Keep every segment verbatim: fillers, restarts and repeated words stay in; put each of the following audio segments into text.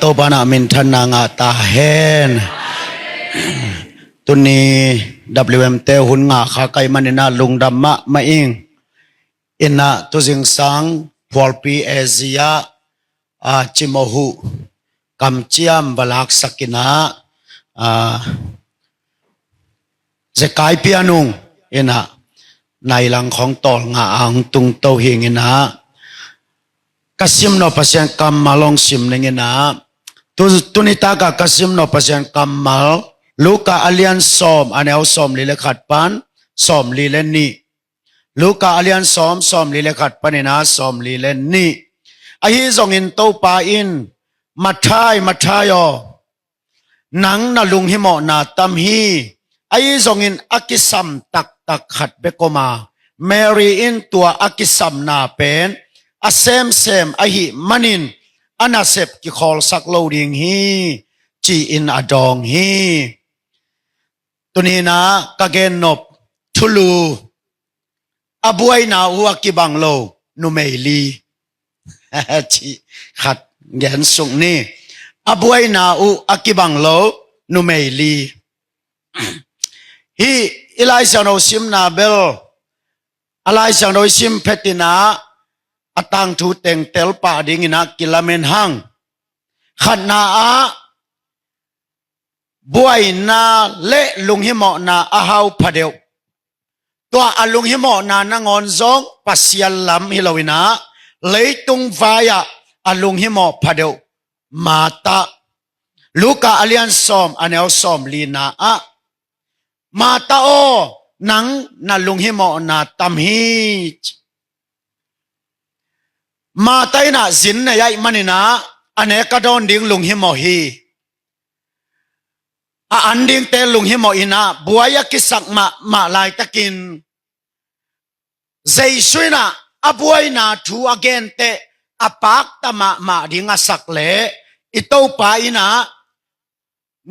Topa na minthanna ngah ta hen. Tuni W M te hun ngah kha ka hih manin ah lungdam mahmah ing. In ah tu zingsang phualpi Asia ah cimawh uh kamciam va laksak in ah, ah, zekai pian ung in ah nai lang khawng tawlnga a hong tungto hi ing in ah, ka simnawh Pasian kammal hong sim ning in ah, tu, tuni tak ah ka simnawh Pasian kammal Luka a lian sawm, a neu sawmli le khat pan sawmli le nih. Luka a lian sawm, sawmli le khat panin ah sawmli le nih. Ahi zongin Topa in, "Matthai, Matthai aw, nang na lunghimawhna tam hi. Ahi zongin a kisam taktak khat bek om a, Mary in tua a kisamna pen a semsem ahih manin a nasep kikhawlsak lo ding hi," ci-in a dawng hi. Tuni in ah ka gennop thulu, a buaina uh a kibang lo numei li. Cih khat gen suk ni. A buaina uh a kibang lo numei li. Hih i Lai Siangtho simna bel, a Lai Siangtho i sim phet in ah a tangthu teng tel pah ding in ah kilamen hang. Khatna ah, buaina le lunghimawhna a hau phadeuh. Tua a lunghimawhna nangawn zong Pasian lam hi lo in ah, leitung vai-ah a lunghimawh phadeuh Martha. Luka a lian sawm, a neu sawmlina ah, "Martha aw, nang na lunghimawhna tam hi." Martha in ah zin nei ahih manin ah a nek a dawn ding lunghimawh hi. A an dingte lunghimawh in ah buai a kisak mahmah laitakin, Jesu in ah a buaina thu a gen teh a pakta mahmah ding a sak leh, i Topa in ah,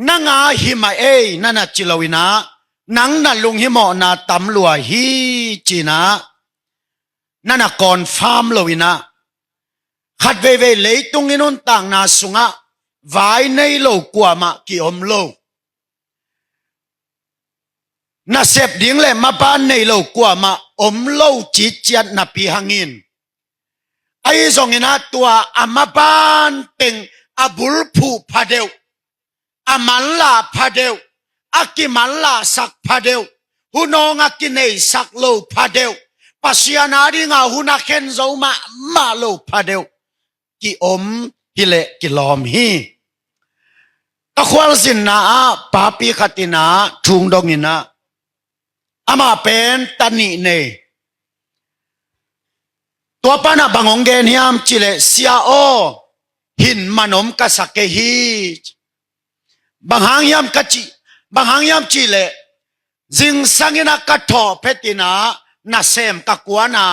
"Nang a hi mah ei," na na ci lo in ah, "Nang na lunghimawhna tam lua hi," ci-in ah, na na confirm lo in ah, khat veivei leitung i nuntakna sungah vai nei lo kuamah ki-om lo, nasep ding le maban nei lo kuamah om lo citciat napi hangin, ahi zongin ah tua a maban teng a bulphuh phadeuh, a manlah phadeuh, a kimanlahsak phadeuh, hun awng a kineisak lo phadeuh, Pasian a dinga hun a khen zo mahmah lo phadeuh ki-om hileh kilawm hi. Ka khualzinna ah papi khat in ah thu hong dong in ah, amah pen ta nih nei. Tua pan ah bang hong gen hiam cih leh, "Sia aw, hin man om ka sa kei hi." Bang hang hiam ka cih, bang hang hiam cih leh, "Zingsang in ah ka thawh phet in ah nasem ka kuan a,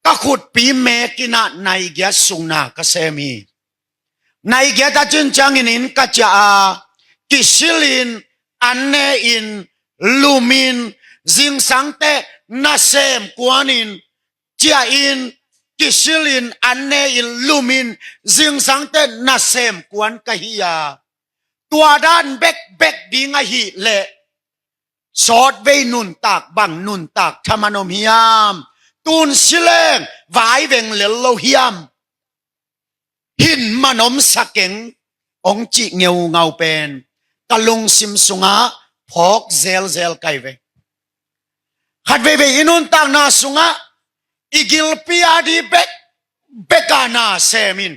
ka khutpi mek in ah nai giat sung na ka sem hi. Nai giat a cin ciangin inn ka ciah a, kisil in, an ne in, lum in, zingsang teh nasem kuan in, ciah in, kisil in, an ne in, lum in, zingsang teh nasem kuan ka hi a, tua dan bekbek ding ahih leh, sawtvei nuntak bang nuntak thaman om hiam? Tun si leng vai veng lel lo hiam? Hin man om sa keng," hong cih ngeungau pen ka lungsim sungah phawk zelzel ka hi ve. Khat veivei i nuntakna sungah i gilpi a di bekbek a na sem in,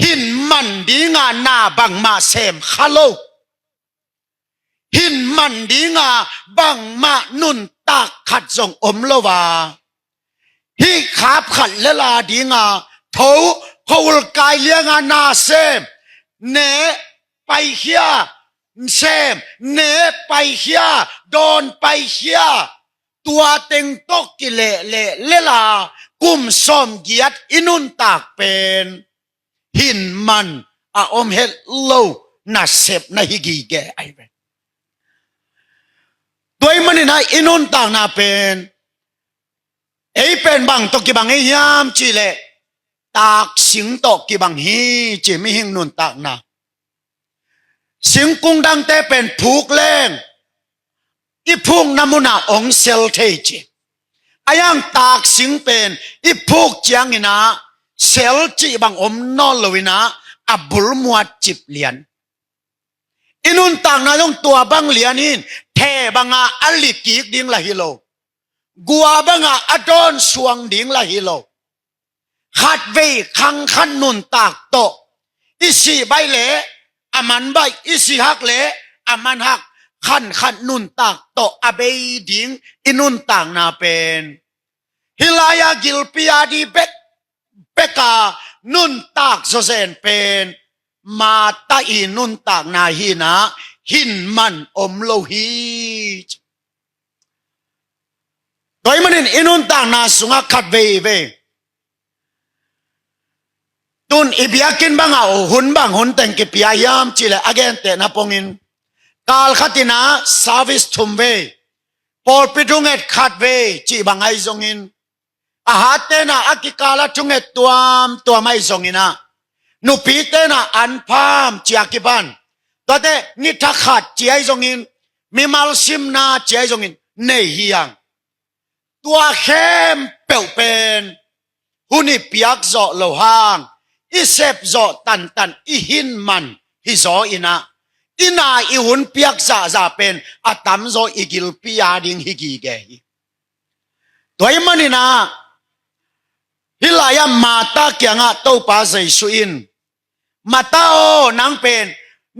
hin man ding a na bangmah sem kha lo, hin man ding a bangmah nuntak khat zong om lo a, hih khap khat le la ding a tho, khuahul kai liang a na sem, ne paikhia, sem, ne paikhia, dawn paikhia, tua teng tawh kilehleh le la, kum sawmgiat i nuntak pen hin man a om het lo nasep na hi gige ahi ve. Tua ahih manin ah i nuntakna pen, ei pen bang tawh kibang ei hiam cih leh, taak sing tawh kibang hi ci, mihing nuntakna. Singkung dangte pen phuk leng i phukna munah hong sel thei ci. A yang taak sing pen i phuk ciangin ah sel cih bang om nawn loin ah a bul muat cip lian. I nuntakna zong tua bang lian in, the bangah a likik ding lah hi lo. Gua bangah a dawn suang ding lah hi lo. Khatvei khang khat nuntak tawh i sih baih leh a man baih, i sih hak leh a man hak, khan khat nuntak tawh a bei ding i nuntakna pen. Hih lai-ah gilpi a di bek, bek a nuntak zawzen pen Martha i nuntakna hi-in ah hin man om lo hi. Tua ahih manin i nuntakna sungah khat veivei tun i biakinn bangah hun bang hun teng kipia hiam cih leh a gentehna pongin kal khat in ah service thum vei, pawlpi thunget khat vei cih bang ahi zongin, a hatte in ah a kikal ah thunget tuamtuam ahi zongin ah, nupite in ah anpam ci-a kipan, tuate ni thakhat ci ahi zongin, mimal simna ci ahi zongin nei hi hang. Tua khempeuh pen hun i piak zawh loh hang, i sep zawh tantan, i hin man hi zaw in ah, i na i hun piak zahzah pen a tamzaw i gilpi a ding hi gige hi. Tua ahih manin ah hih lai-ah Martha kiangah Topa Jesu in, "Martha aw, nang pen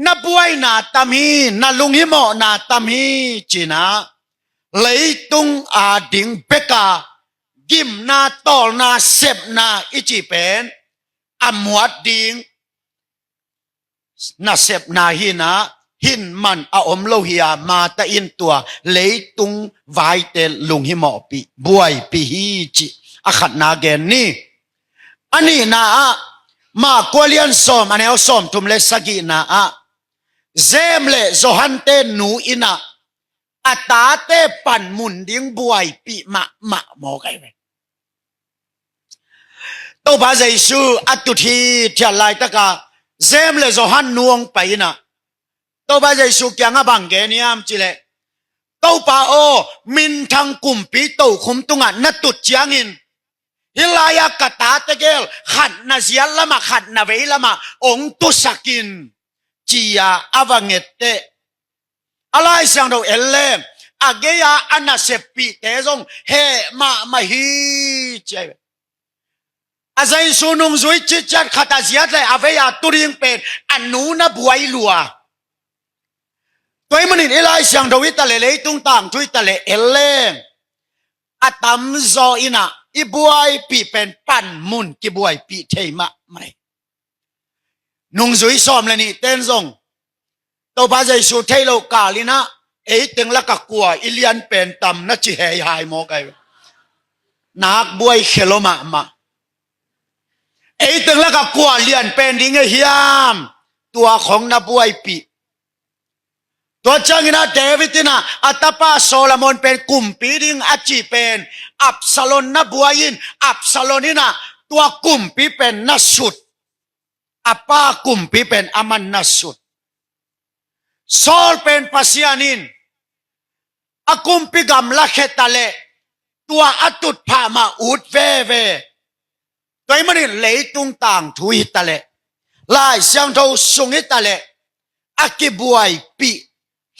na buaina tam hi, na lunghimawhna tam hi," ci-in ah leitung a ding bek a gimna, tawlna, sepna i cih pen a muat ding nasepna hi-in ah hin man a om lo hi a, Martha in tua leitung vaite lunghimawhpih, buaipih hi cih a khatna gen ni. A nihna ah Mark a lian sawm, a neu sawmthum le sagihna ah James le Johan-te nu in ah a tate panmun ding buaipih mahmah mawk ahi ve. Topa Jesu a tut hithiat laitaka James le Johan nu hong pai in ah Topa Jesu kiangah bang gen hiam cih leh, "Topa aw, minthang kumpi tokhum tungah na tut ciangin hih lai-ah ka tate gel khat na ziat lamah, khat na vei lamah hong tusak in," ci-a a va nget teh, a Lai Siangtho en leng a gei-a a naseppihte zong heh mahmah hi ci ahi ve. A Jesu nungzui citciat khat a ziat le a vei-a tu ding pen a nu na buai lua. Tua ahih manin i Lai Siangtho hi ta leh, leitung tangthu hi ta leh en leng a tamzaw in ah i buaipih pen panmun kibuaipih thei mahmah hi. Nungzui sawm le nihte in zong Topa Jesu theih loh kal in ah, "Ei teng lakah kua i lian pen tam?" na ci hei hai mawk ahi ve. Nak buai khia lo mahmah. "Ei teng lakah kua lian pen ding ei hiam?" Tua khong na buaipih. Tua ciangin ah David in ah a tapa Solomon pen kumpi ding a cih pen Absalom na buai in, Absalom in ah tua kumpi pen na sut. A pa kumpi pen aman na sut. Saul pen Pasian in a kumpi gamla khia ta leh tua a tutphah mah ut veve. Tua ahih manin leitung tangthu hi ta leh, Lai Siangtho sung hi ta leh, a kibuaipih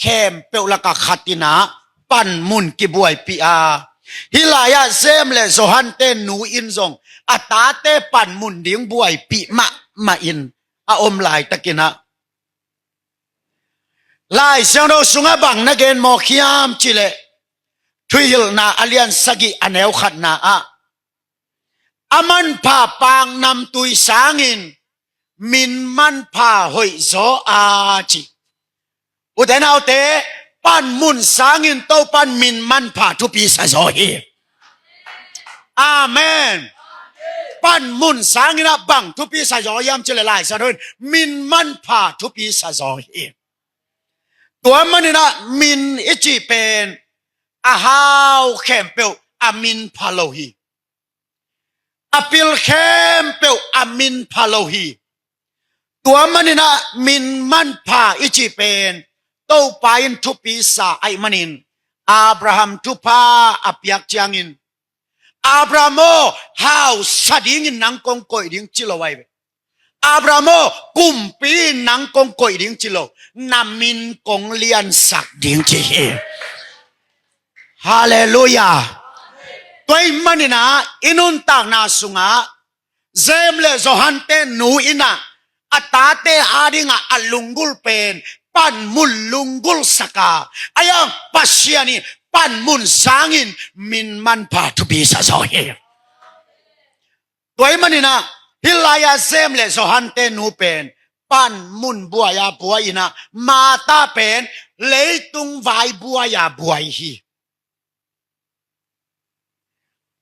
khempeuh lakah khat in ah panmun kibuaipih a, hih lai-ah James le Johan-te nu in zong a tate panmun ding buaipih mahmah in a om laitakin ah, Lai Siangtho sungah bang na gen mawk hiam cih leh, Thuhilhna a lian sagih a neu khatna ah, "A manpha paknamtui sangin min manpha hoihzaw a," ci. Ute naute, panmun sangin Topan min manpha thupi sazaw hi. Amen. Panmun sangin ah bang thupi sazaw hiam cih leh, Lai Siangtho in min manpha thupi sazaw hi. Tua manin ah min i cih pen a hau khempeuh a min pha lo hi. A pil khempeuh a min pha lo hi. Tua manin ah min manpha i cih pen Topa in thupi sa ahih manin Abraham thupha a piak ciangin, "Abraham aw, hausa dingin nang kong koih ding," ci lo ahi ve. "Abraham aw, kumpi in nang kong koih ding," ci lo, "Na min kong liansak ding," ci hi. Halleluiah. Tua ahih manin ah i nuntakna sungah James le Johan te nu in ah a tate adingah a lunggulh pen panmun lunggulhsak a, a iang Pasian in panmun sangin min manpha thupi sa zaw hi. Tua ahih manin ah hih lai-ah James le Johan te nu pen panmun buai-a buai in ah Martha pen leitung vai buai-a buai hi.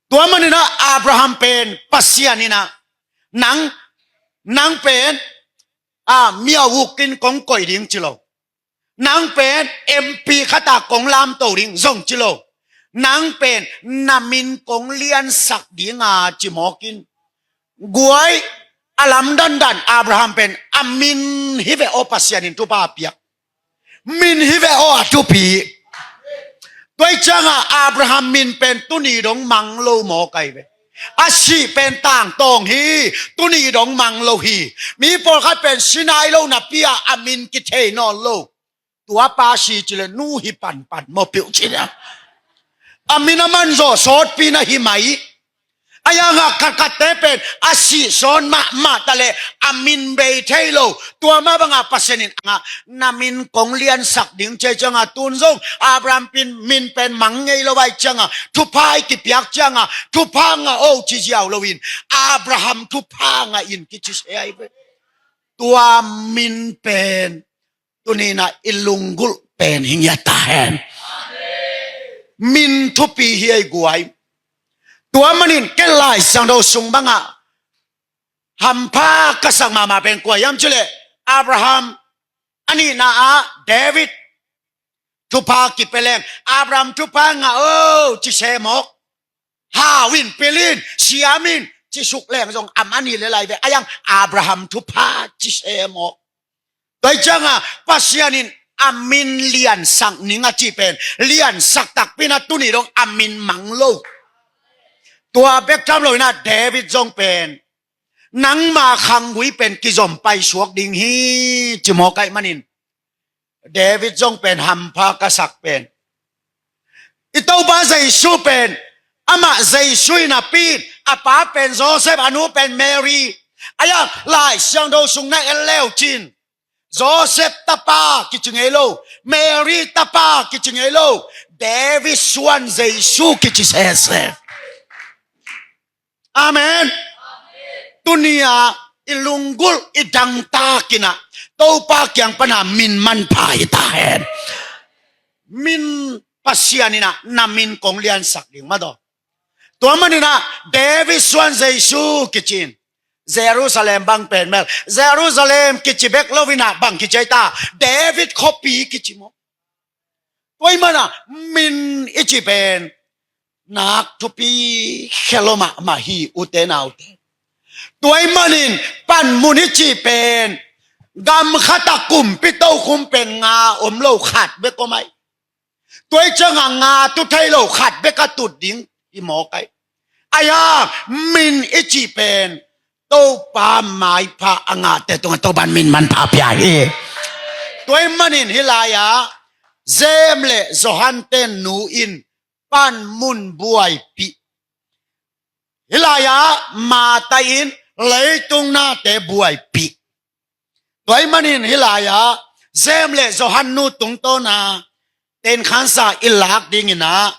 Tua manin ah Abraham pen Pasian in ah nang, nang pen a miau uk in kong koih ding ci lo, nang pen M P khat a kong lamto ding zong ci lo, nang pen na min kong liansak ding a ci mawk in. Guai, a lamdandan Abraham pen a min hi ve aw Pasian in thupha a piak. Min hi ve aw a thupi. Tua ahih ciangah Abraham min pen tuni dong mang lo mawk ahi ve. A sih pen tangtawng hi, tuni dong mang lo hi. Mi pawlkhat pen si nai lo napi-a a min kithei nawn lo. Tua pa si ci le nu hi panpan maw piu ci na. A min a man zaw sawtpi na hi mai. A iangah khatkhatte pen a sih sawn mahmah ta le a min bei thei lo. Tua mah bangah Pasian in a ngah, na min kong liansak ding ci ahih ciangah tun zong Abraham pin min pen mang ngei lo ahih ciangah thupha i kipiak ciangah thupha ngah o ci ziau loin Abraham thupha ngah in kici se ahi ve. Tua min pen tuni in ah i lunggulh pen hi ngiat ta hen. Min thupi hi ei guai. Tua manin ken Lai Siangtho sung bangah hampha ka sak mahmah pen kua hiam ci le Abraham, a nihna ah David thupha kipia leng Abraham thupha ngah o ci se mawk. Hau in, pil in, siam in ci suk leng zong a man hi le lai ve, a iang Abraham thupha ci se mawk. Tua ahih ciangah Pasian in a min liansak ning a cih pen liansak takpi in ah tuni dong a min mang lo. Tua bek tham lo in ah David zong pen nangma khanggui pen kizom paisuak ding hi ci mawk ahih manin David zong pen hampha ka sak pen i Topa Jesu pen, amah Jesu in a pi in, a pa pen Joseph, a nu pen Mary. A iang Lai Siangtho sung na en leu cin Joseph tapa kici ngei lo, Mary tapa kici ngei lo, David suan Jesu kici sese. Amen. Tuni-a i lunggulh i dangtak in ah Topa kiang pana min manpha hi ta hen. Min Pasian in ah na min kong liansak ding mah daw. Tua manin ah David suan Jesu kici in Jerusalem bang pen mel Jerusalem kici bek lo in ah bang kici ei ta, David khuapi kici maw. Tua ahih manin ah min i cih pen nak thupi khia lo mahmah hi, ute naute. Tua ahih manin panmun i cih pen gam khat ah kumpi tokhom pen nga om lo, khat bek om ai. Tua ahih ciangah nga tut thei lo, khat bek a tut ding hi mawk ai. Ahi hang min i cih pen Topa maipha a ngahte tungah Topa in min manpha pia hi. Tua ahih manin hih lai-ah James le Johan te nu in panmun buaipih, hih lai-ah Martha in leitung nate buaipih. Tua ahih manin hih lai-ah James le Johan nu tungtawna tenkhansa i lak ding in ah,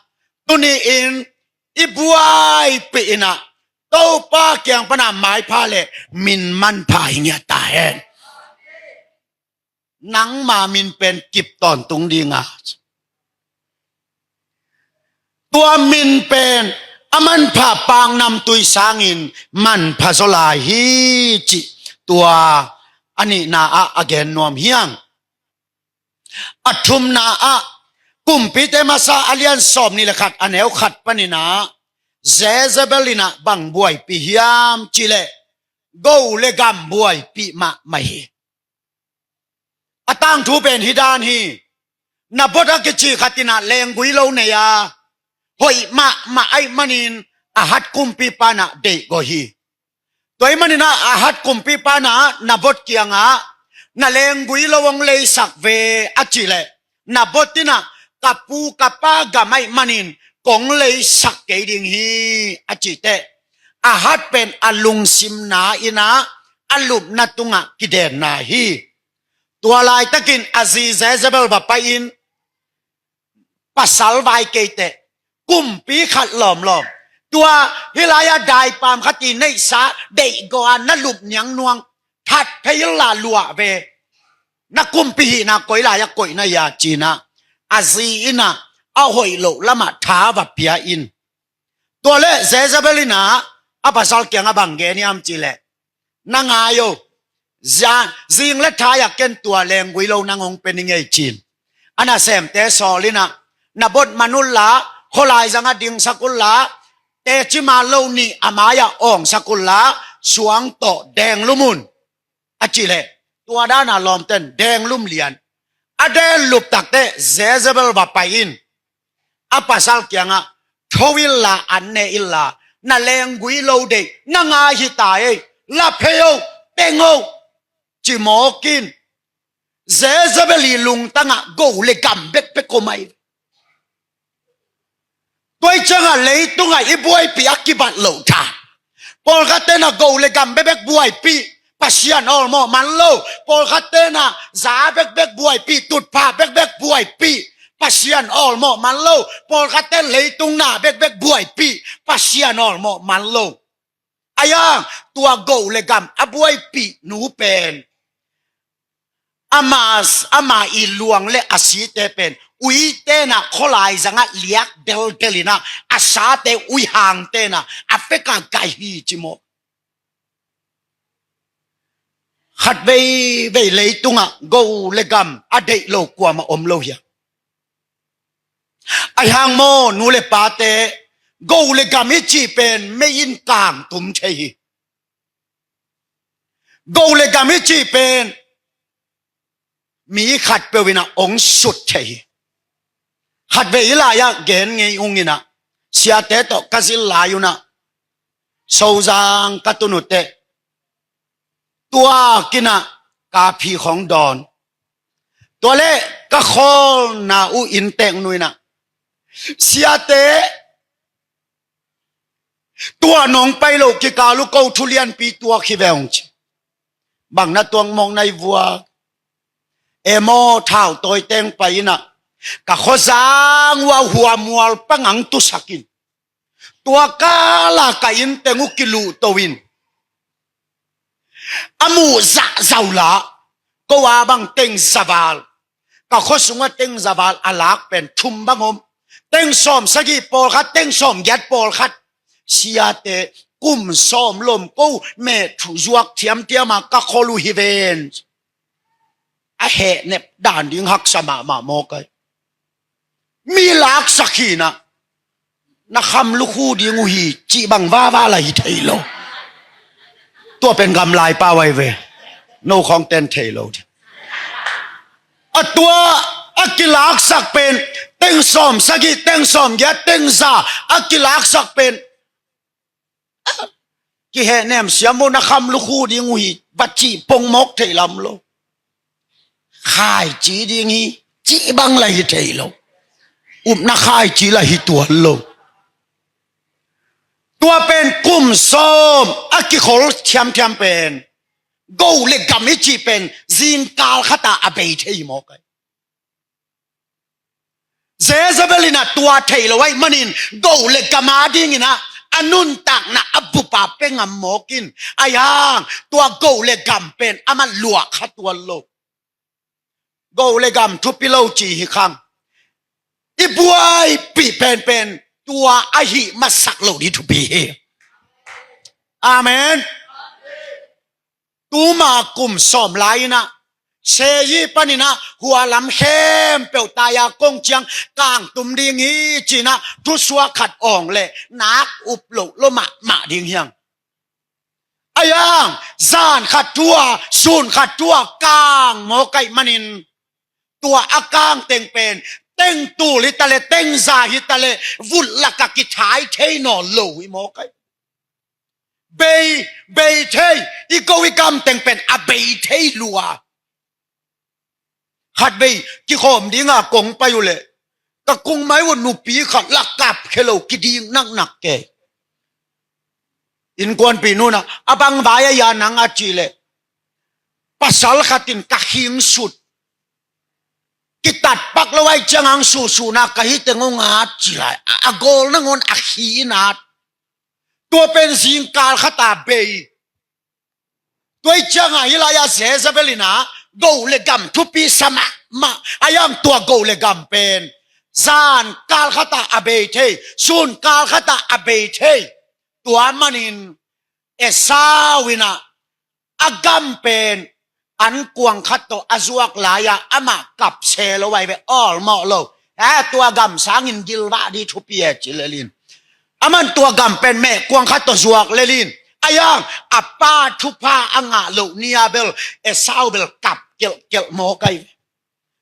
tuni in i buaipih in ah Topa kiang pana maipha le min manpha hi ngiat ta hen. Nangma min pen kip tawntung ding a, tua min pen a manpha paknamtui sangin manpha zaw lai hi cih tua a nihna ah a gen nuam hi hang. A thumna ah Kumpite Masa a lian sawmnih le khat, a neu khat panin ah Jezebel in ah bang buaipih hiam cih leh, go le gam buaipih mahmah hi. A tangthu pen hih dan hi. Nabot a kici khat in ah lenggui lo nei a, hoih mahmah ahih manin Ahaz kumpipa in ah deihgawh hi. Tua ahih manin ah Ahaz kumpipa in ah Nabot kiangah, "Na lenggui lo hong leisak ve," a cih leh, Nabot in ah, "Ka pu ka pa gam ahih manin kong leisak kei ding hi," a cih teh, Ahaz pen a lungsimna in ah a lupna tungah kidenna hi. Tua laitakin a zi Jezebel va pai-in, "Pasal vai kei teh, kumpi khat lawmlawm, tua hih lai-ah daipam khat i neihsa deihgawh a na lup niangnuang, that phei inla luah ve. Na kumpi hihna koi lai-ah koihna hia?" ci-in ah, a zi in ah a hoih loh lamah tha va pia in. Tua leh Jezebel in ah a pasal kiangah bang gen hiam cih leh, "Na ngai o, zia-, zing le thai-ah ken tua lenggui lo nang hong pia ning ei," ci-in. A nasemte sawl in ah, "Nabot man unla, khualai zangah dingsak unla, teci maan lo nih a mai-ah awngsak unla, suang tawh denglum un," a cih leh, tua dan a lawmten denglum lian. A denlup takteh Jezebel va pai-in a pasal kiangah, "Tho inla, an ne inla, na lenggui lo deih, na ngai hi ta ei, la phei o, teng o," ci mawk in. Jezebel i lungtangah go le gam bekbek om ahi. Tua ahih ciangah leitungah i buaipih a kibat loh ta. Pawlkhatte in ah go le gam bekbek buaipih, Pasian awlmawh man lo. Pawlkhatte in ah za bekbek buaipih, tutphah bekbek buaipih, Pasian awlmawh man lo. Pawlkhatte in leitung na bekbek buaipih, Pasian awlmawh man lo. Ahi hang tua go le gam a buaipih nu pen, ama, ama i luang le a site pen, uite in ah khualai zangah liak deldel in ah, a sate uihangte in ah a fekah gaih hi ci maw. Khat veivei leitungah go le gam a deih lo kuamah om lo hi a. Ahi hang maw, nu le pate, go le gam i cih pen mei in kangtum thei hi. Go le gam i cih pen mi khatpeuh in ah hong sut thei hi. Khatvei i lai-ah gen ngei ung in ah, siate tawh ka zin lai un ah, Sozang ka tun uh teh, tuak in ah ka phi khong dawn. Tua leh ka khawlna uh innteeknu in ah, "Siate, tua nong pai loh kikal uh ko thu lianpi tuak hi ve," hong ci. "Bang na tuak mawk na hi vua?" "E maw, thau tawi teng pai in ah ka khuazang uh a huamual pang ang tusak in, tua kal ah ka inn teng uh kiluhto in, a muh zahzah uh la, ko a bang teng za val, ka khua sungah teng za val a lak pen thum bang om. Teng sawm sagih pawlkhat, teng sawm giat pawlkhat. Siate, kum sawm lom ko meh thu zuak thiamthiam a ka khol uh hi ven." A hehnep dan ding haksa mahmah mawk ai. Mi laksak hi in ah, "Na kham lukhu ding uh hi," cih bang vava la hi thei lo. Tua pen gamlai pau ai ve. No khawng ten thei lo ding. A tua a kilaksak pen, teng sawm sagih, teng sawm giat, teng za a kilaksak pen, "Kihehnem siam vo, na kham lukhu ding uh hi," va cih pongmawk thei lam lo. "Khaici ding hi," cih bang la hi thei lo. Upna khaici la hi tuan lo. Tua pen kum sawm a kikhol thiamthiam pen, go le gam i cih pen zingkal khat ah a bei thei mawk ai. Jezebel in ah tua thei lo ahih manin go le gam a ding in ah a nuntakna a bup a pe ngam mawk in, ahi hang tua go le gam pen amah luah kha tuan lo. Go le gam thupi lo ci hi khang. I buaipih penpen tua ahih masak loh ding thupi hi. Amen. Tuma kum sawm lai in ah Seyi panin ah hua lam khempeuh tai-a kong ciang kangtum ding hi ci-in ah thusuak khat awng leh nak up loh lua mahmah ding hiang. Ahi hang zan khat thu-a, sun khat thu-a kang mawk ahih manin, tua a kang teng pen teng tul hi ta leh, teng za hi ta leh, vut lakah kithai thei nawn lo hi mawk ahi. Bei, bei thei, i go i gam teng pen a bei thei lua. Khatvei kikhawm dinga kong pai uh leh, ka kung mai uh nupi khat la kap khia lo, kiding naknak kei. Innkuanpih nu in ah, a bang vai a hia nang a cih leh, pasal khat in ka khing sut, kitat pak lo ahih ciangin suhsuhna ka hi teng hong at ci lai. A, a gawl nangawn a khi in at. Tua pen zingkal khat a bei. Tua ahih ciangin hih lai-ah Jezebel in ah go le gam thupi sa mahmah. Ahi hang tua go le gam pen zan kal khat ah a bei thei, sun kal khat ah a bei thei. Tua manin Esau in ah a gam pen ankuang khat tawh a zuak lai-ah amah kap se lo ahi ve, awlmawh lo. Eh, tua gam sangin gilvah ding thupi e ci lel in. Aman tua gam pen mehkuang khat tawh zuak lel in. Ahi hang a pa thupha a ngah loh ni-a bel Esau bel kap kelhkelh mawk ahi ve.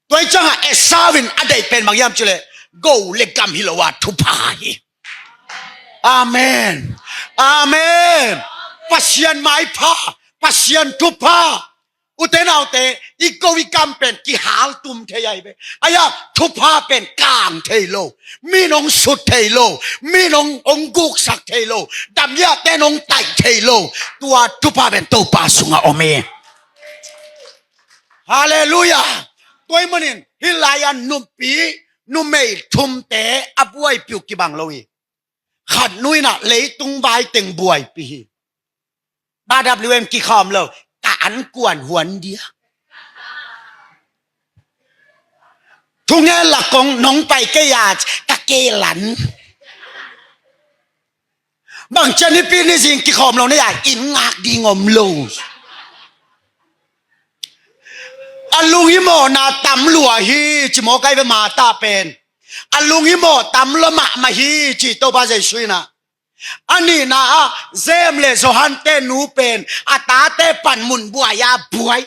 Tua ahih ciangin Esau in a deih pen bang hiam cih leh, go le gam hi lo a thupha hi. Amen. Amen. Pasian maipha, Pasian thupha. Ute naute, i go i gam pen kihaltum thei ahi ve. Ahi hang thupha pen kang thei lo. Mi in hong sut thei lo. Mi in hong, hong guksak thei lo. Damhiate'n hong taih thei lo. Tua thupha pen Topa sungah om hi. Halleluiah. Tua ahih manin hih lai-ah nupi, numei thumte a buaipih uh kibang lo hi. Khatnu in ah leitung vai teng buaipih hi. Ba W M kikhawm lo, ka ankuan huan dia. Thungen la kong nong pai kei a, ka ke lan. Bang ciang nipi ni zing kikhawm lo na hia, inn ngak ding om lo. A lunghimawhna tam lua hi ci mawk ahi ve Martha pen. A lunghimawh tam lua mahmah hi ci Topa Jesu in ah. A nihna ah James le Johan-te nu pen a tate panmun buai-a buai.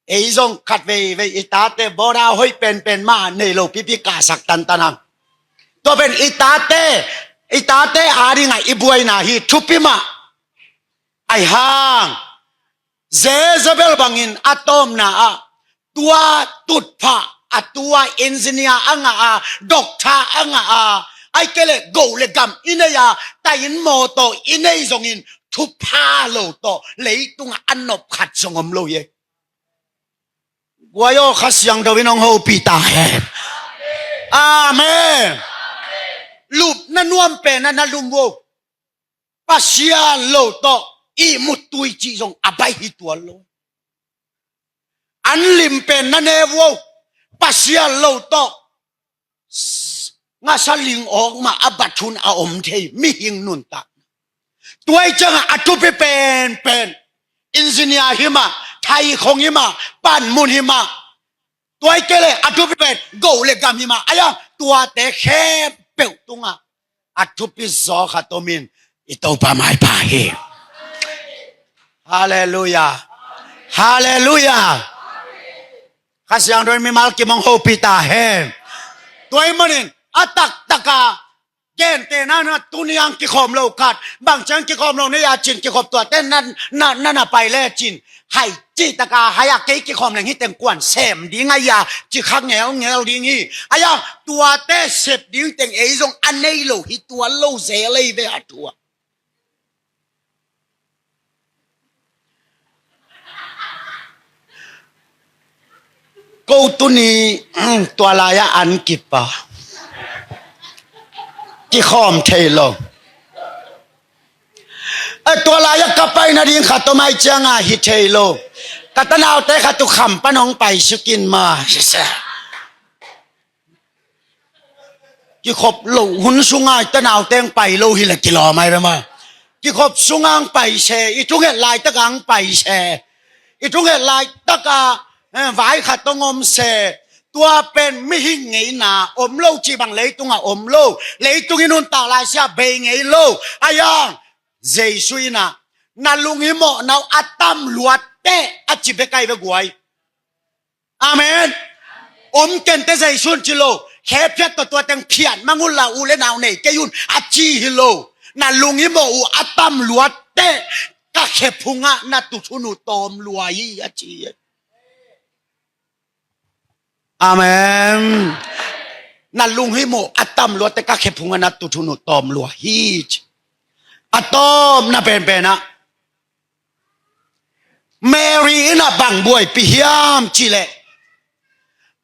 Ei zong khatveivei i tate bawda hoih penpen mah nei lo pipi kahsak tantan hang. Tua pen i tate, i tate adingah i buaina hi, thupi mah. Ahi hang Jezebel bangin a tawpna ah tua tutphah, a tua engineer a ngah a, doctor a ngah a, ahih kei leh go le gam i nei a, taih inn mawtaw i nei zongin thupha lo tawh leitungah a nop khat zong om lo hi. Guai aw, Kha Siangtho in hong hopih ta hen. Amen. Lupna nuam pen ah na lum vo. Pasian lo tawh ihmut tui cih zong a baih hi tuan lo. An lim pen na ne vo. Pasian lo tawh ngasa ling awk mah a bat hun a om thei, mihing nuntak. Tua ahih ciangah a thupi penpen engineer hi mah, thaikhong hi mah, panmun hi mah. Tua ahih kei leh a thupi pen go le gam hi mah. Ahi hang tuate khempeuh tungah a thupi zaw khat om in, i Topa maipha hi. Halleluiah. Halleluiah. Kha Siangtho in mimal kim hong hopih ta hen. Tua ahih manin a taktak a gentehna in ah tuni-a kikhawm lo khat, bang ciang kikhawm lo na hia ci-in kikhop tuate na, na, na, na pai lecin, hai cihtak a hai a, kei kikhawm leng hih teng kua'n sem ding a hia ci kha ngelngel ding hi. Ahi hang tuate sep ding teng ei zong a nei lo hi tuan lo zel ei ve a thu ah. Ko tuni, tua lai-ah an kipa kikhawm thei lo. A tua lai-ah ka pai nading khat om ahih ciangah hi thei lo. Ka tanaute khat uh kham pan hong pai sukin ma. Kikhop loh hun sungah i tanaute hong pai lo hi leh kilawm ahi ve maw. Kikhop sungah hong pai se, i thunget laitak ah hong pai se. I thunget laitak a, eh, vai khat hong om se. Tua pen mihing ngeina om lo cih bang leitungah om lo. Leitung i nuntak laisia bei ngei lo. Ahi hang Jesu in ah, na lunghimawhna uh a tam lua teh, a ci bek ahi ve guai. Amen. Om kei inteh, Jesu in ci lo. Khe phiat tawh tua teng phiat mang un la, u le nau nei kei un, a ci hi lo. Na lunghimawh uh a tam lua teh, ka khe phungah na tut hun uh tawm lua hi, a ci hi. Amen. Na lunghimawh a tam lua teh, ka khe phungah na tut hun uh tawm lua hi, ci. A tawpna penpen ah, Mary in ah bang buaipih hiam cih leh,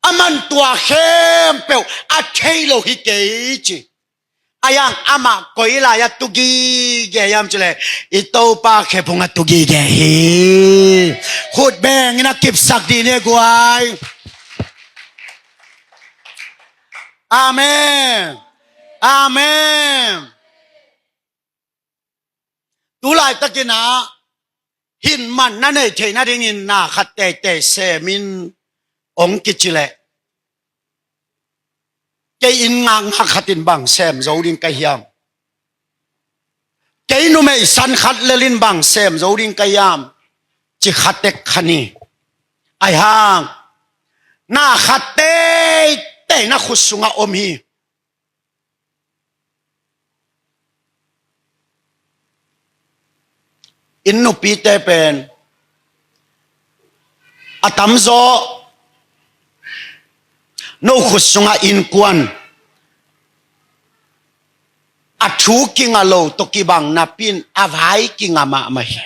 aman tua khempeuh a thei lo hi kei, ci. Ahi hang amah koi lai-ah tu gige hiam cih leh, i Topa khe phungah tu gige hi. Khut beng in a kipsak dih ni guai. Amen. Amen. Tu laitakin ah, hin man na neih theih nadingin na khat teitei semin hong kici leh, kei inn ngakngak khatin bang sem zo ding ka hiam? Kei numei san khat lelin bang sem zo ding ka hiam? Ci khatek kha ni. Ahi hang, na khat teitei na khut sungah om hi. Inn nupite pen a tamzaw no khut sungah innkuan a thu kinga lo tawh kibang napi-in a vai kinga mahmah hi.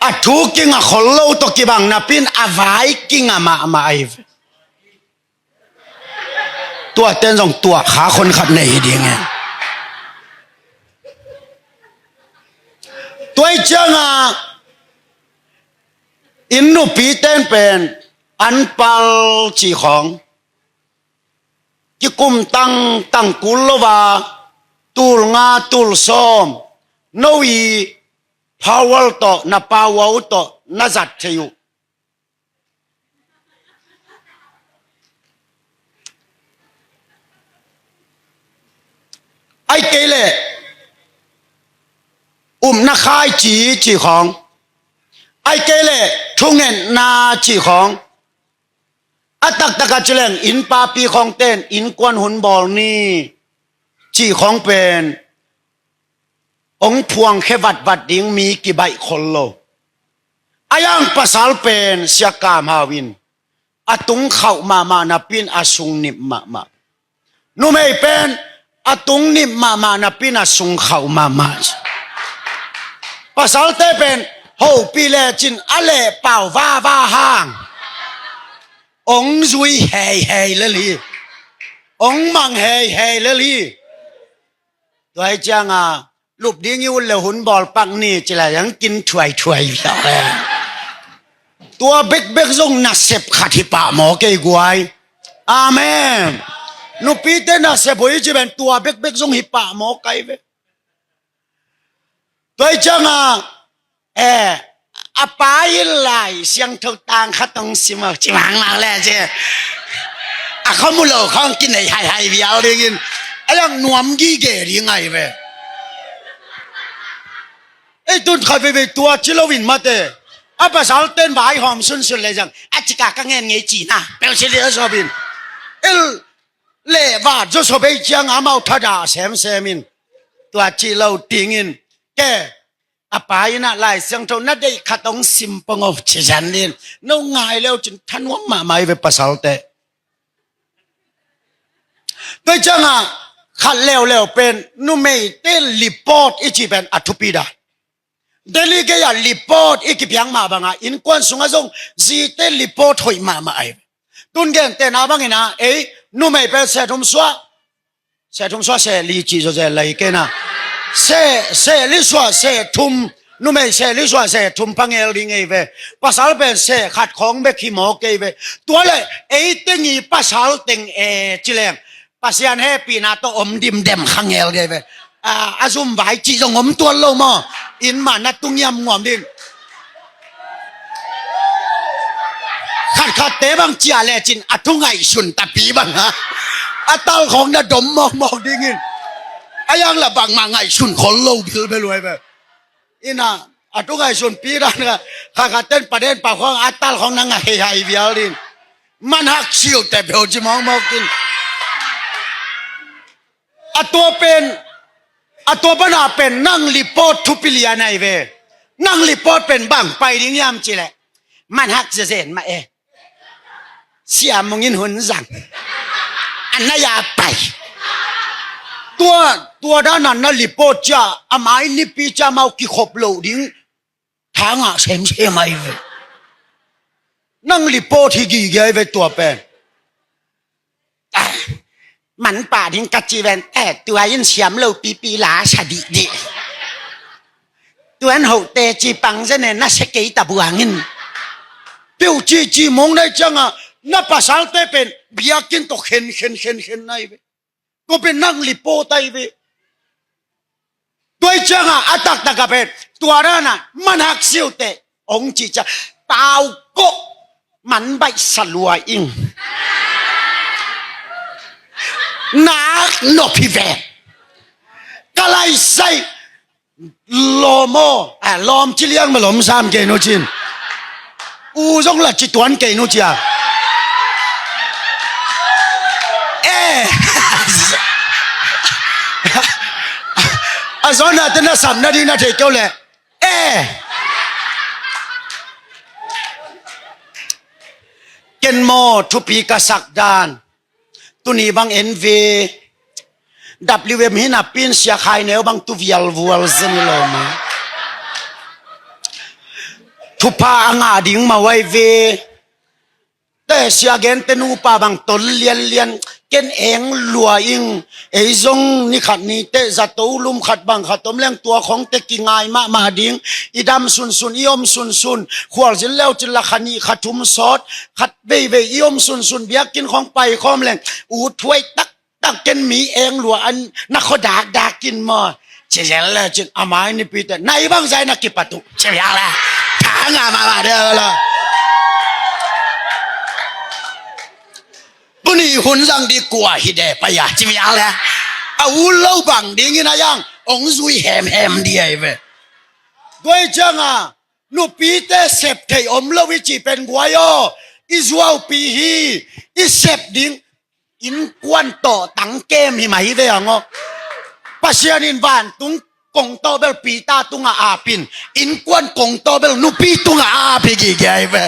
A thu kinga khol lo tawh kibang napi-in a vai kinga mahmah ahi ve. Tuaten zong tuah kha khon khat nei hi ding e. Tua ahih ciangin inn nupiten pen anpal cih khawng, kikum tangtang kul lo a, tul nga tul sawm, no i power tawh, na power tawh na zat thei uh. Ahih kei leh upna khaici cih khawng, ahih kei leh thungetna cih khawng, a taktak a ci leng inn papi khawngten innkuan hun bawl ni cih khawng pen hong phuangkhia vatvat ding mi kibaih khol lo. Ahi hang pasal pen Sia Kam Hau in a tung khauh mahmah napi-in a sung nip mahmah. Numei pen a tung nip mahmah napi-in a sung khauh mahmah. Pasalte pen hopih lecin a lehpau vava hang hong zui heihei lel hi. Hong mang heihei lel hi. Tua ahih ciangin lup ding i ut le hun bawl pak ni ci leh hong kin thuaithuai hi ta. Tua bekbek zong nasep khat hi pah maw kei guai. Amen. Nupite nasep hoih ci pen tua bekbek zong hi pah maw kei ve. Tua ahih ciangin, eh, a pa in Lai Siangtho tang khat hong sim a, ci mang mang le ci. A khamu lo khawng kinei haihai vial dingin, a yang nuam gige ding ahi ve. Ei, tun khat veivei tua ci loin mate, a pasalten vaihawm sunsun le zang a cika ka ngen ngei cina peuh ci lian sawpin, el le va zo sawp ei ciang amau thadah semsemin, tua ci lo dingin, ke, a pa in ah Lai Siangtho na deih khat hong sim pong o ci zanin, no ngai leu cin thanuam mahmah hi ve pasalte. Tua ciangin khat leuleu pen numeite report i cih pen a thupi dan. Delhi gei-ah report i kipiak mah bangin innkuan sungah zong zite report hoih mahmah ahi. Tun gentehna bangin ah, ei, numei pen seh thum suah, seh thum suah seh li cih zawzen lai kei na. Seh, seh li suah seh thum, numei seh li suah seh thum pha ngel ding ahi ve. Pasal pen seh khat khawng bek hi mawk ahi ve. Tua leh ei teng i pasal teng e ci leng Pasian hehpihna tawh om dimdem kha ngel ahi ve. A, a zum vai cih zong om tuan lo maw? Inn mah na tu ngiamnguam ding. Khatkhatte bang ciah lecin a thu ngaihsun tapi bang ha, a tal khawng na dom mawkmawk dingin. A yang la bangmah ngaihsun khol lo bilbel uh ai ve. Ina a thu ngaihsun pi dan kha, khatkhatten paden pa khawng a tal khawng na ngah heihai vial ding. Man hak siu te beu ci mawkmawk in. A tua pen, a tua pana pen nang report thupi lian ai ve. Nang report pen bang pai ding hiam cih leh, man hak zezen mah e. Sia Mung in hun zang. A na ya pai. Tua, tua dan a na report cia, a mai nipi cia mau kikhop lo ding. Tha ngah semsem ai ve. Nang report hi gige ai ve tua pen. Ah, man pah ding ka ci ven, eh, tua in siam lo pipi la sa dihdih. Tuan hoh te ci pang zen e, na se kei ta buang in. Piu ci ci mong nai ciang a, na pasal te pen biakinn tawh khen khen khen khen nai ve. Tua pen nang report ai ve. Tua i ciang a, a taktak a pen tua dan a man hak siu te ong ci cia, tau ko man baih sa lua ing. Nak nop hi ve. Ka lai sai lawm aw, a, lawm ci liang ma lawm sam kei nu cin. U zong la ci tuan kei nu cia. Eh. A zawn a te na sam na ding na thei keu le. Eh. Ken maw thupi ka sak dan. Tuni bang en ve. W M hi napi-in Sia Khai Neu bang tu vialvual zen hi lo ma. Thupha a ngah ding mawh ai ve. Te Sia Gente nupa bang tol lianlian, ken eng lua ing, ei zong ni khat ni te zato lum khat bang khat om leng tua khong te kingai mahmah ding, i dam sunsun, i om sunsun, khualzin leu cin la kha nih kha thum sawt, khat veivei i om sunsun, biakinn khong pai khawm leng, ut thuai taktak ken mi eng lua an na khaw dakdak in maw. Ci zel le cin a mai nipi te, nai bang zai na kipat uh. Ci biak le. Tha ngah mahmah de la. Tuni hun zang di kua hi de pai a, ci biak le. A ut lo bang dingin a yang ong zui hemhem di ai ve. Tua i ciang a, nupite sep thei om lo i cih pen guai aw. I zuaupi hi, i sep ding. Innkuan tawh tang kem hi mah hi ve ang aw. Pasian in vantung kongtawh bel Peter tungah ap in, innkuan kongtawh bel nupi tungah ap hi gige ai ve.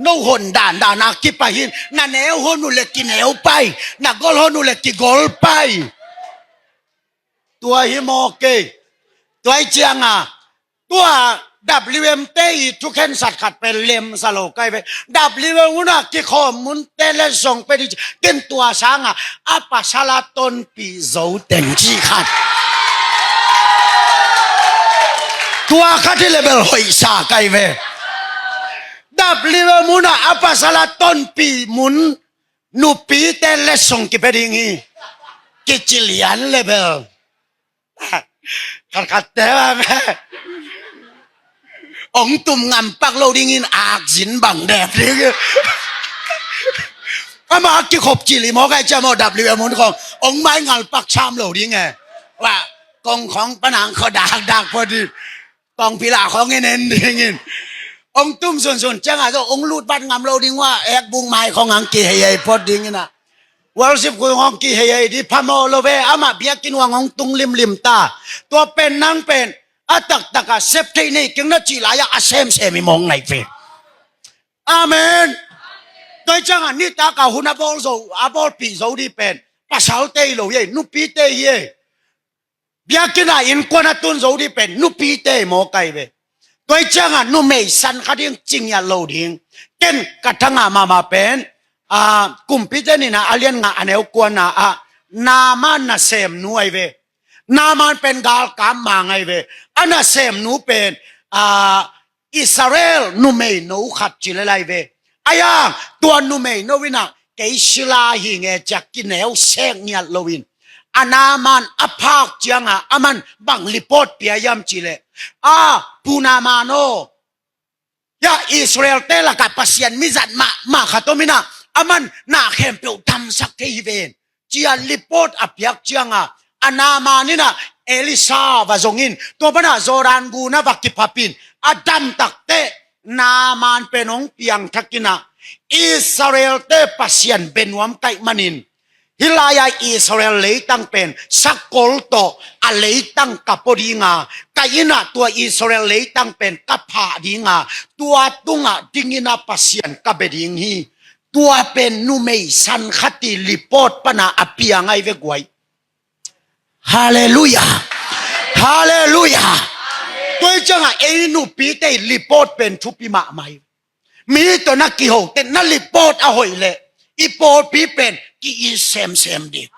No hon dandan a kipai hi in, na neu hon uh le kineu pai, na gol hon uh le kigol pai. Tua hi mawk kei. Tua i ciang a, tua W M te i thukhensat khat pen lemsa lo kai ve. W M hun a kikhawm mun te le zong pe ding ci. Ken tua sang a, a pasal a tonpih zo teng ci khat. Tua khat hi le bel hoihsa kai ve. W M hun a, a pasal a tonpih mun nupite letsong kipia ding hi. Kici lian le bel. Khatkhatte bang ong tum ngampak lo dingin akzin bang dep ding. Ama kikhop cili maw kai cia maw W M hun khong ong mai ngalpak sam lo ding e. Wa kong khong panang kho dakdak pua ding. Kong pila khong en en dingin. Ong tum sunsun ciang a zo ong lut vat ngam lo ding ua, ek bung mai khong ang kihei ei phot dingin a. Worship khong ang kihei ei di phamawh lo ve, amah biakinn uang ong tung limlim ta. Tua pen nang pen a taktak a sep thei nei keng na cih lai-ah a semsem i mawng nai ve. Amen. Tua i ciang a nitak a hun a bawl zo, a bawlpih zo di pen pasal tei lo hi ei, nupi tei hi ei. Biakinn a innkuan a tun zo di pen nupite maw kai ve. Tua i ciang a numei san kha ding ci ngiat lo ding. Ken ka thangah mahmah pen, a, Kumpite nina a lian nga a neu kuana ah Naaman nasemnu ai ve. Naaman pen galkap mang ai ve. A nasemnu pen, a, Israel numei no khat ci le lai ve. Ai-a tua numei no in a kei sila hi nge cia kineu sek ngiat lo in, Naaman a phak cianga aman bang report pia hiam cihleh, a, Pu Naaman aw, ya Israel-te lakah Pasian mizat mahmah khat om inah, aman na khempeuh damsak thei hi ven, ci-a report a piak cianga, a Naaman inah Elisha va zongin, tua panah Jordan gunah va kiphapin, a damtakteh Naaman pen hong piangthak inah, Israel-te Pasian benuam kaih manin, hih lai-a Israel leitang pen sakol tawh a leitang ka pua dinga, ka innah tua Israel leitang pen ka phah dinga, tua tungah dingin a Pasian ka bia ding hi. Tua pen numei san khat i report pana a piang ahi ve guai. Halleluiah. Halleluiah. Tua hi ciangah ei nupite i report pen thupi mahmah hi. Mi tawh na kiho teh na report a hoih leh i pawlpi pen ki-it semsem ding,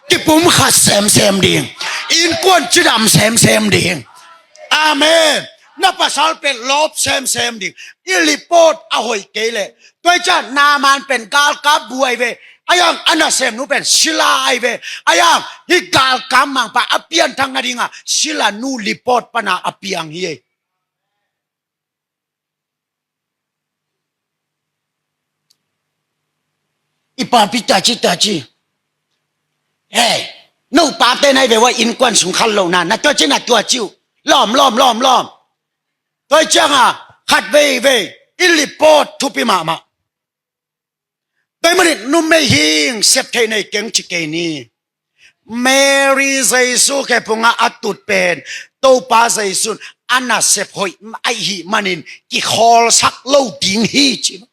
kipumkhat semsem ding, innkuan cidam semsem ding. Amen. Na pasal pen lawp semsem ding. I report a hoih kei leh, tua hi ciang Naaman pen galkap bu ahi ve. Ahi hang a nasemnu pen sila ahi ve. Ahi hang hih galkap mangpa a pianthak nadinga silanu report pana a piang hi ei. I papi taci taci. Hei, no pate nai ve wa innkuan sung khat lo na, na tua ci na tua ci uh. Lawm, lawm, lawm, lawm. Tua hi cianga khat veivei i report thupi mahmah. Tua hi manin numei hing sep thei nei keng ci kei ni. Mary Jesu khephungah a tut pen Topa Jesu in a nasep hoih ahih manin kikhawlsak lo ding hi ci.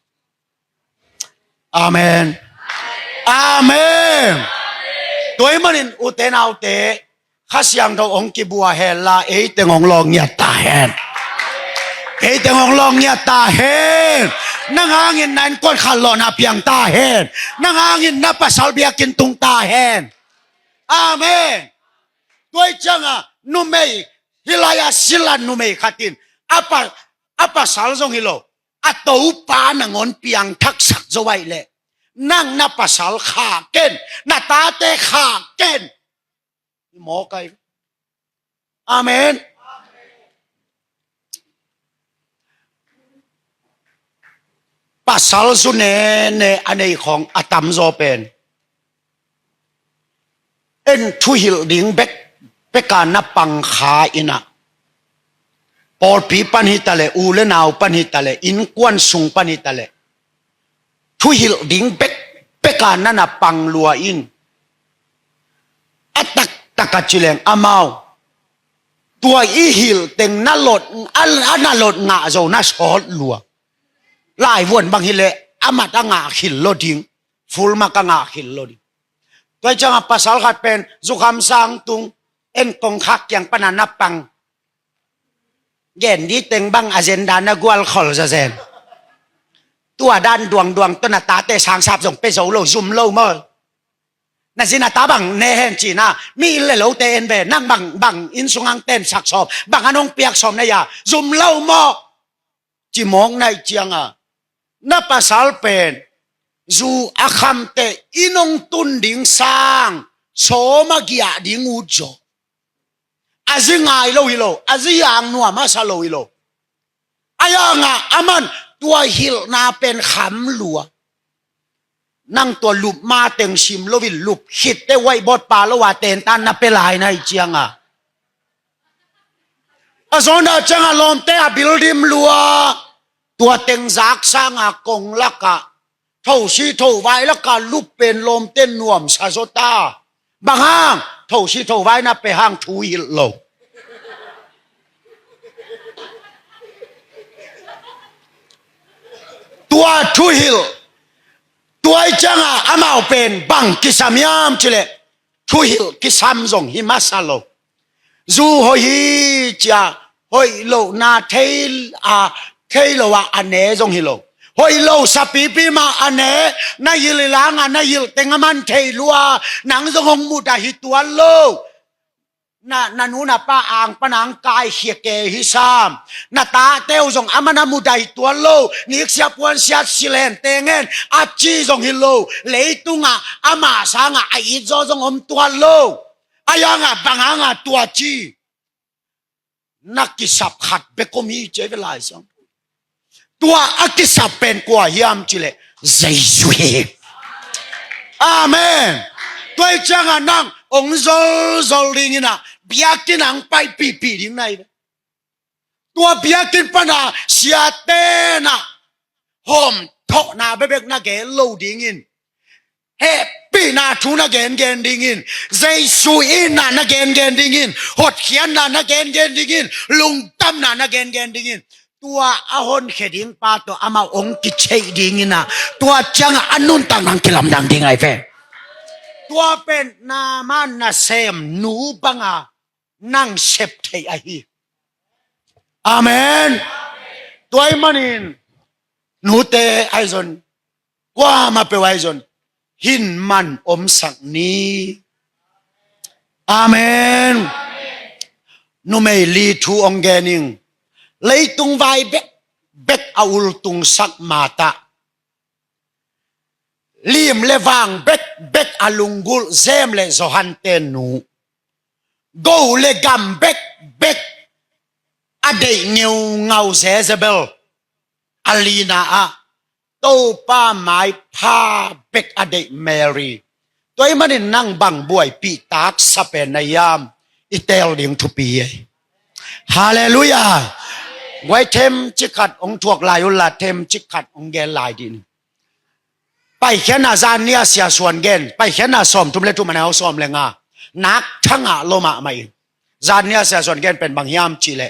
Amen. Amen. Tua hi manin ute naute, Kha Siangtho hong kibua hen la, eiteng hong lawng ngiat ta hen. Eiteng hong lawng ngiat ta hen. Nang hangin na innkuan khanlawhna piang ta hen. Nang hangin na pasal biakinn tung ta hen. Amen. Tua hi cianga numei, hih lai-a sila numei khat in a pa, a pasal zong hi lo, a Topa nangawn piangthaksak zo ahih leh, nang na pasal khah ken, na tate khah ken. Hi mawk ahi. Amen. Pasal zu nene a nei khawng a tamzaw pen en thuhilh ding bek, beka na pang kha inah, pawlpi pan hi taleh, u le nau pan hi taleh, innkuan sung pan hi taleh, thuhilh ding bek, beka na na pang lua in, a taktak a ci leng amau tua i hilh teng na lot, a, a na lot ngah zo na sawt lua. Laivuan bang hileh a mat a ngah khil lo ding, full mark a ngah khil lo ding. Tua hi cianga pasal khat pen zukham sang tung, en kongkhak kiang pana na pang. Gen di teng bang agenda na gual khol zazen. Tua dan duangduang tawh na tate sangsap zong pe zo lo, zum lo maw. Na zi na ta bang ne hen cina, mi inn le lote en ve, nang bang, bang inn sung hang ten sak sawm, bang an hong piak sawm na ya, zum lo maw. Ci mawk na hi cianga na pasal pen zu a khamteh inn hong tun ding sang sawm a giah ding ut zaw. A zi ngai lo hi lo, a zi yang nuam a sa lo hi lo. Ahi hangah aman tua hilhna pen kham lua. Nang tua lup ma teng sim loin lup khitte whiteboard pa lo a tentan na pe lai na hi cianga, a zawnah cianga lawmte a bil dim lua. Tua teng zak sanga kong lakah thosi thovai lakah lup pen lawmte nuamsa zaw ta. Bang hang? Thosi thovai na pe hang thuhilh lo. Tua thuhilh, tua hi cianga amau pen bang kisam hiam cileh, thuhilh kisam zong hi masa lo. Zu hoih hi cia hoih lohna thei a, thei lo a a ne zong hi lo. Hoih lo sapipi mah a ne, na hilh hi langa na hilh teng a man thei lua, nang zong hong mudah hi tuan lo. Na, na nu na pa ang pan ang kaikhia ke hi sam. Na tate uh zong a man a mudah hi tuan lo. Niksia puansia silen tengen a ci zong hi lo. Leitungah amah sangah a itzaw zong om tuan lo. A yanga bang hanga tua ci? Na kisap khat bek om hi ci ei ve Lai Siangtho. Tua a kisap pen kua hiam cileh Jesu hi. Amen. Tua hi cianga nang ong zolzol dingin ah biakinn ah ong paipihpih ding na hi ve. Tua biakinn pana siate'n ah hawmthawhna bekbek na gen lo dingin, hehpihna thu na gengen dingin, Jesu itna na gengen dingin, hotkhiatna na gengen dingin, lungdamna na gengen dingin, tua a honkhia ding pa tawh amau ong kicheih dingin ah tua ciangah a nuntak nang kilamdang ding ahi ve. Tua pen Naaman nasem nu banga nang sep thei ahi. Amen. Tua ahih manin nute ahi zong, kuamah peuh ahi zong, hin man omsak ni. Amen. Numei li thu ong gen ing. Leitung vai bekbek a ultungsak Martha, lim le vang bekbek a lunggulh James le Johan te nu, go le gam bekbek a deih ngeungau Jezebel, a lina ah Topa maipha bek a deih Mary. Tua ahih manin nang bang buaipih taksa pen na hiam i teel ding thupi hi. Halleluiah. Guai, themcik khat ong thuak lai unla themcik khat ong gen lai dih ni. Paikhiatna zan nia Sia Suan gen, Paikhiatna sawmthum le thum, a neu sawm le nga, nak thangah lo mahmah in. Zan nia Sia Suan gen pen bang hiam cihleh,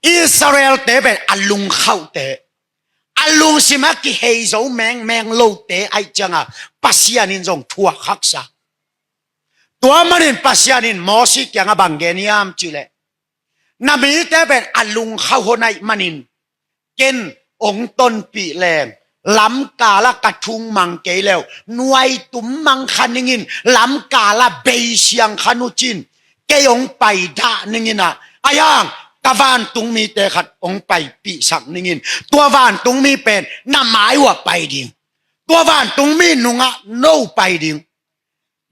Israel-te pen a lungkhauhte, a lungsim a kihei zo mengmeng lote ahih cianga Pasian in zong thuak haksa. Tua manin Pasian in Mosi kiangah bang gen hiam cihleh, na mite pen a lungkhauh hon ahih manin ken ong tonpih leng, lamkalah ka thung mang kei leu, nuaitum mang kha ningin, lamkalah beisiang kha nucin, kei ong paidah ningin ah, ahi hang ka vantungmite khat ong paipihsak ningin, tua vantungmi pen na mai uah pai ding, tua vantungmi nungah no pai ding.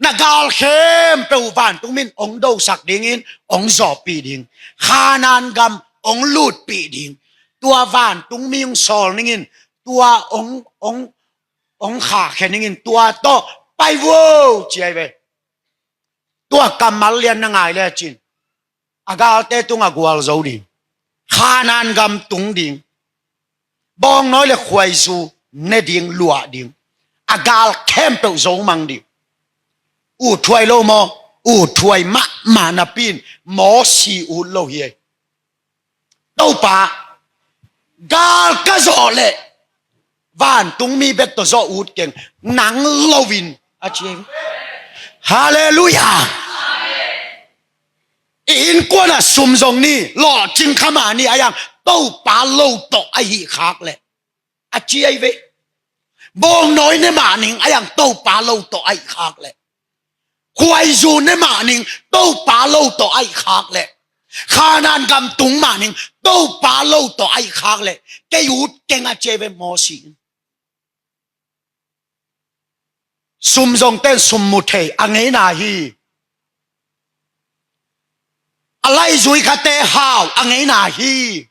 Na gal khempeuh vantungmi in ong dosak dingin, ong zawhpih ding. Khanaan gam ong lutpih ding. Tua vantungmi ong sawl ningin, tua ong, ong, ong khahkhia ningin, tua tawh pai vo ci ahi ve. Tua kammal lian na ngai lecin, a galte tungah gualzo ding, Khanaan gam tung ding, bawngnawi le khuaizu ne ding, luah ding, a gal khempeuh zo mang ding. Ut thuai lo maw? Ut thuai mahmah napi in Mosi ut lo hi ei. Topa, gal ka zawh leh vantungmi bek tawh zawh ut keng, nang loin, a ci. Halleluiah. I innkuanah sum zong ni, lawhcing kha mah ni, ahi hang Topa lo tawh ahih khak leh, a ci ahi ve. Bawngnawi ne mah ning, ahi hang Topa lo tawh ahih khak leh, khuaizu ne mah ning, Topa lo tawh ahih khak leh, Khanaan gam tung mah ning, Topa lo tawh ahih khak leh, kei ut keng, a ci ahi ve Mosi in. Sum zongte'n sum mu thei a ngeina hi. A laizui khate hau a ngeina hi.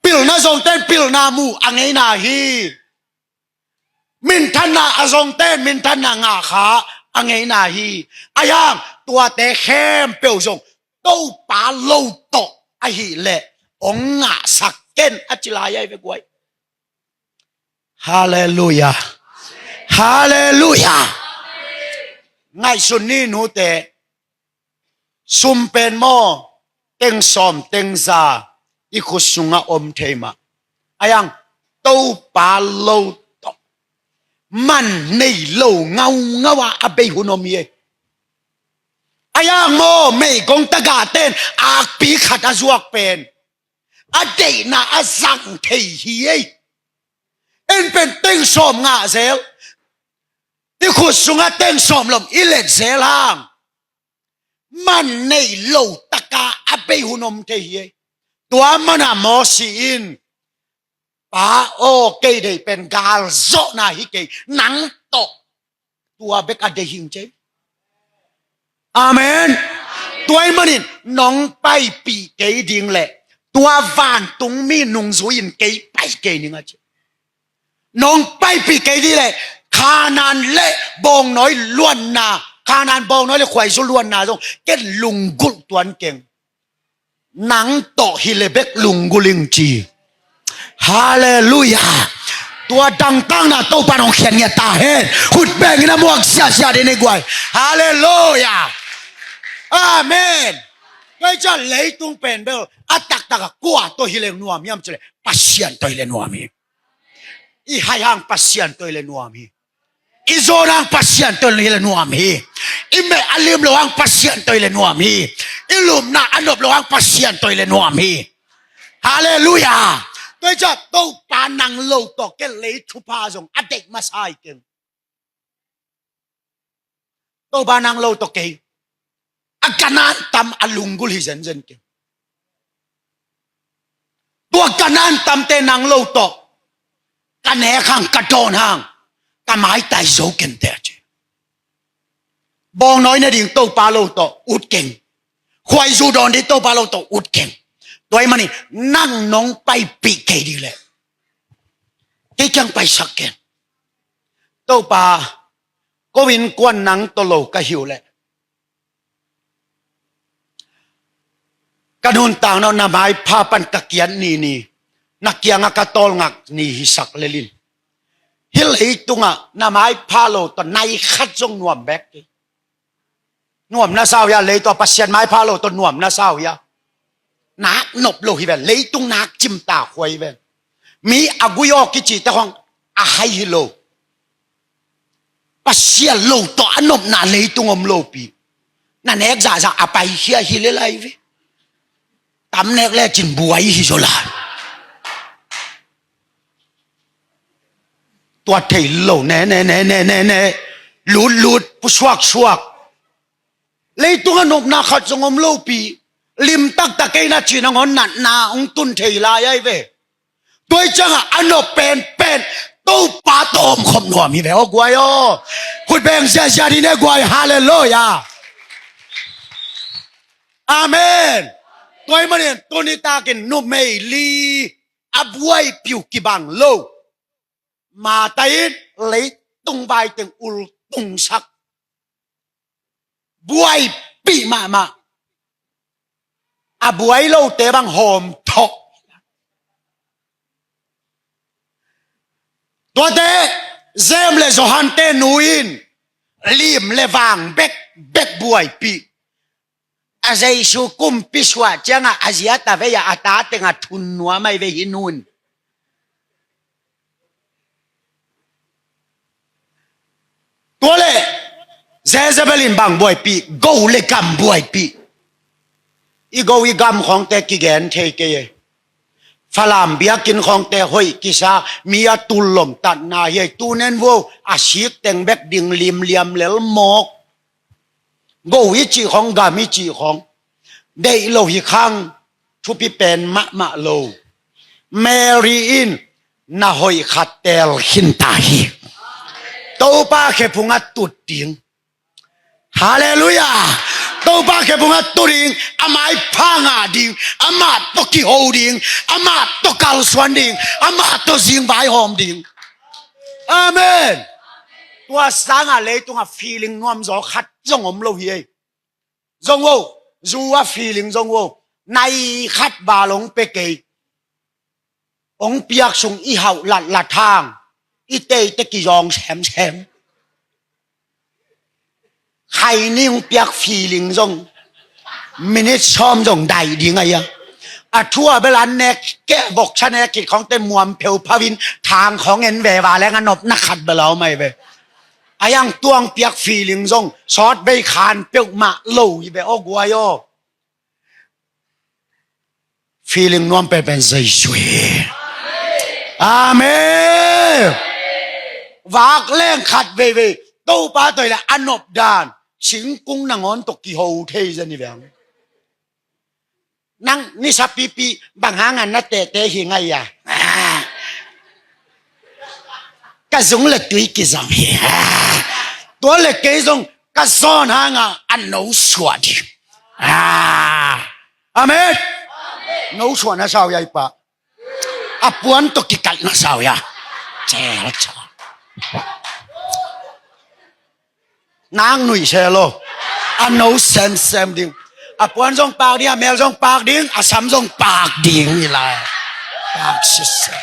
Pilna zongte'n pilna mu a ngeina hi. Minthanna a zongte'n minthanna ngah kha a ngeina hi. Ahi hang tuate khempeuh zong Topa lo tawh ahih leh ong ngahsak ken, a ci lai ahi ve guai. Halleluiah. Halleluiah. Ngaihsun ni nute, sum pen maw, teng sawm teng za i khut sungah om thei mah. Ahi hang Topa lo tawh man nei lo ngaungau a a bei hun om hi ei. Ahi hang maw, meigong tagahte'n akpi khat a zuak pen a deihna a zang thei hi ei. En pen teng sawm ngah zel, i khut sungah teng sawm lom i let zel hang, man nei lo taka a bei hun om thei hi ei. Tua mana Mosi in, Pa aw, kei deih pen gal zawhna hi kei, nang tawh tua bek a deih hing, ci ei. Amen. Tua ahih manin nong paipih kei ding leh tua vantungmi nungzui in kei pai kei ning a ci. Nong paipih kei ding leh Kanaan le bawngnawi luanna, Kanaan bawngnawi le khuaizu luanna zong ken lunggulh tuan keng. Nang tawh hi le bek lunggulh ing ci. Halleluiah. Tua dangtakna Topa nong khian ngiat ta hen. Khut bengin a muak siasia ding ni guai. Halleluiah. Amen. Tua hi ciang leitung pen bel a taktak a kua tawh hi le nuam hiam ci le Pasian tawh hi le nuam hi. I hai hang Pasian tawh hi le nuam hi. I zawn hang Pasian tawh hi le nuam hi. I meh a lim lo hang Pasian tawh hi le nuam hi. I lupna a nop lo hang Pasian tawh hi le nuam hi. Halleluiah. Tua hi ciang Topa nang lo tawh ken lei thupha zong a deih masa hi keng. Topa nang lo tawh kei a Kanaan tam a lunggulh hi zenzen keng. Tua Kanaan tamte nang lo tawh ka nek hang, ka dawn hang, ka maitai zo kente a ci. Bawngnawi ne ding Topa lo tawh ut keng. Khuaizu dawn ding Topa lo tawh ut keng. Tua ahih manin nang nong paipih kei ding leh kei kiang paisak ken. Topa, ko innkuan nang tawh lo ka hi uh leh ka nuntakna uh na maipha pan ka kiat ni ni, na kiangah ka tawlngak ni hisak lel in. Hih leitungah na maipha lo tawh nai khat zong nuam bek kei. Nuam na sa uh hia, leitungah Pasian maipha lo tawh nuam na sa uh hia. Nak nop lo hi ve, leitung nak cimtak huai hi ve. Mi a gui aw kicite khong a hai hi lo. Pasian lo tawh a nopna leitung om lopi. Na nek zahzah a paikhia hi le lai ve. Tam nek lecin buai hi zaw lai. Tua thei lo ne ne ne ne ne ne. Lut lut, pusuak suak. Leitung a nopna khat zong om lopi. Lim taktak kei na ci nangawn natna hong tun thei lai ahi ve. Tua hi ciangah a nop penpen Topa tawh om khop nuam hi ve aw guai aw. Khut beng ziazia dih ne guai, halleluiah. Amen. Tua ahih manin tuni takin numei li a buaipih uh kibang lo. Mata in leitung vai teng ultungsak. Buaipih mahmah. A buai lote bang hawm thawh. Tuate James le Johan te nu in lim le vang bekbek buaipih. A Jesu kumpi suah ciangah a zi a ta vei-ah a ta tengah thun nuam ahi ve hih nu in. Tua leh Jezebel in bang buaipih, go le gam buaipih. I go i gam khawngte kigen thei kei e. Falam biakinn khawngte hoih kisa, mi a tul lomtatna hi e. Tu nen vo a sik teng bek ding limliam lel mawk. Go i cih khawng, gam i cih khawng deih lo hi khang, thupi pen mahmah lo. Mary in na hoih khat teel khin ta hi. Topa khephung a tut ding. Halleluiah. Topa khephung a tut ding. Amah i pha ngah ding. Amah tawh kiho ding. Amah tawh kalsuan ding. Amah tawh zingvai hawm ding. Amen. Tua sangah leitungah feeling nuamzaw khat zong om lo hi ei. Zong vo, zu a feeling zong vo, nai khat val hong pia kei. Hong piak sung i hauh latlat hang i teite kizawng semsem. Khaini hong piak feeling zong minute sawm zong dai ding ahi a. A thu a bel an nek keh, voksa nek khit khawngte muam pheuphau in thang khawng en ve va leng a nopna khat bel a om ahi ve. A yang tuang piak feeling zong sawt vei khan peuhmah lo hi ve aw guai aw. Feeling nuam penpen Jesu hi. Amen. Vak leng khat veivei Topa tawh hi leh a nop dan singkung nangawn tawh kiho thei zen hi ve ang. Nang nisa pipi bang hangah na tehte hi ngai a? Ah. Ka zung le tui kizom hi. Ah. Tua le kei zong ka zawn hanga a no suah ding. Ah. Amen. No suah na sau ya i pa. A puan tawh kikalh na sau ya. Cel cel. Nang nuih se lo. A no semsem ding. A puan zong pak ding, a mel zong pak ding, a sam zong pak ding hi lai. Pak sisem.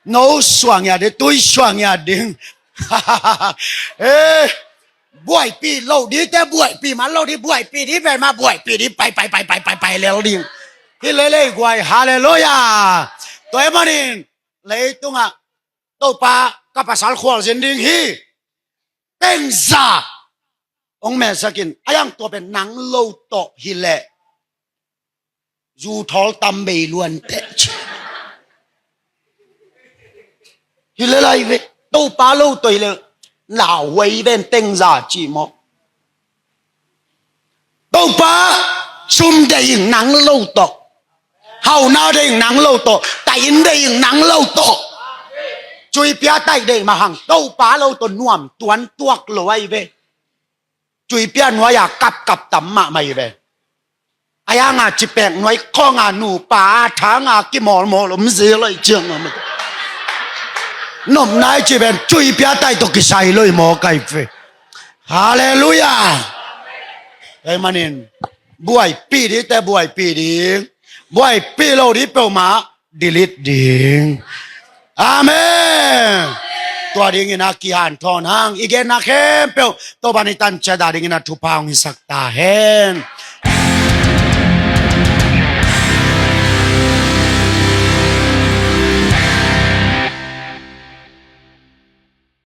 No suang ya ding, tui suang ya ding. Eh, buaipih lo ding te, buaipih man lo ding, buaipih ding pen ma, buaipih ding pai pai pai pai pai pai lel ding. Hi lelei guai, halleluiah. Tua ahih manin leitungah Topa ka pasal khualzin ding hi. Tengza hong melsak in, a yang tua pen nang lo tawh hi leh zu thawl tam bei luan teh ci. Hi leh lai ve. Topa lo tawh hi leh lauhuai ven tengza ci maw. Topa, sum deih ing nang lo tawh. Hauna deih ing nang lo tawh. Taih inn deih ing nang lo tawh. Cuipia taih deih mah hang Topa lo tawh nuam tuan tuak lo ahi ve. Cuipia nuai-a kapkap tam mahmah hi ve. A yanga cipek nuai khawng a nupa a thanga kimawlmawl om zi lo i ciang a mah. Nopna i ci pen cuipia taih tawh kisai lo i maw kai fe. Halleluiah. Ei manin buaipih ding te buaipih ding. Buaipih lo ding peuhmah delete ding. Amen. Tua dingin a kihanthawn hang i genna khempeuh Topa in i tan ciat a dingin a thupha hong hisak ta hen.